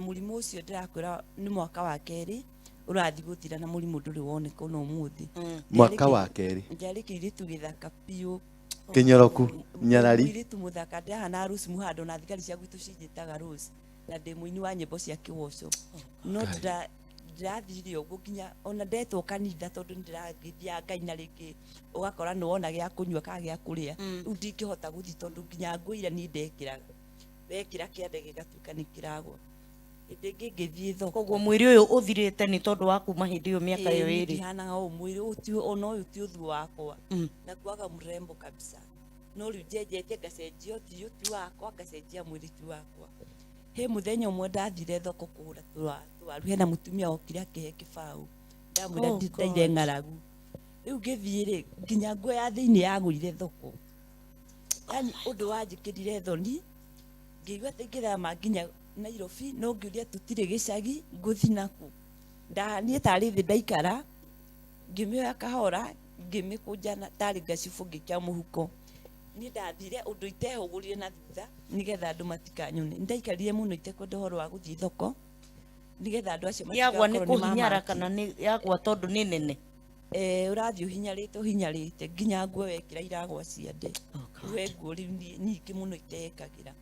Mũrimũ ũcio ndĩrakwĩra nĩ mwaka wa kerĩ ũrathiĩ gũthira na mũrimũ ndũrĩ woneka ona ũmũthĩ. Mwaka wa kerĩ. Ndiarĩ kĩirĩtu gĩthaka biũ. Kĩnyoroku, nyarari. Mũirĩtu mũthaka ndĩrahana Rose Muhando na thigari cia gwitũ cinjĩtaga Rose na ndĩ mũini wa nyĩmbo cia kĩgoco. No ndĩrathire ũguo nginya ona ndetwo kanitha tondũ nĩ ndĩragĩthiaga Ngai na rĩngĩ ũgakora nĩ wona gĩa kũnyua kana gĩa kũrĩa. Rĩu ndingĩhota gũthiĩ tondũ nginya nguo iria niĩ ndekĩraga. Wekĩra kĩande gĩgatuĩka nĩ kĩragwa. Hĩndĩ ĩngĩ ngĩthiĩ thoko. Koguo mwĩrĩ ũyũ ũthirĩte nĩ tondũ wa kuma hĩndĩ ĩyo mĩaka ĩyo Ĩĩ, ĩrĩ. ndihanaga ũũ mwĩrĩ ũyũ ti ona ũyũ ti ũthiũ wakwa. Na kuaga mrembo kabisa. No rĩu njenjetie ngacenjia ũthiũ ti wakwa, ngacenjia mwĩrĩ ti wakwa. He mũthenya ũmwe ndathire thoko kũgũra tũwaru, hena mũtumia wokire akĩhe kĩbaũ. Ndamwĩra Oh, ndaire God. ng'aragu. Rĩu ngĩthiĩ rĩ, nginya nguo ya thĩinĩ yagũire thoko. Yani ũndũ wanjĩkĩrire thoni, ngĩigua atĩ ingĩthama nginya Nairobi, no ngĩũria tũtirĩ gĩcagi, ngũthi nakũ? Ndahanire tarĩ thĩ ndaikara, ngĩmĩoya kahora, ngĩmĩkũnja na tarĩ ngacibũ ngĩikia mũhuko. Niĩ ndathire ũndũ itehũgũrire na thutha, nĩgetha andũ matikanyone. Nĩndaikarire mũno itekwenda ũhoro wa gũthiĩ thoko, nĩgetha andũ acio Yagwa nĩ matigakorwo nĩ kũhinyara mamaki. kana nĩ yagwa tondũ nĩ nene? Ũrathiĩ ũhinyarĩte ũhinyarĩte nginya nguo wekĩra iragwa ciande. Oh, God. We nguo rĩu nyingĩ mũno itekagĩra.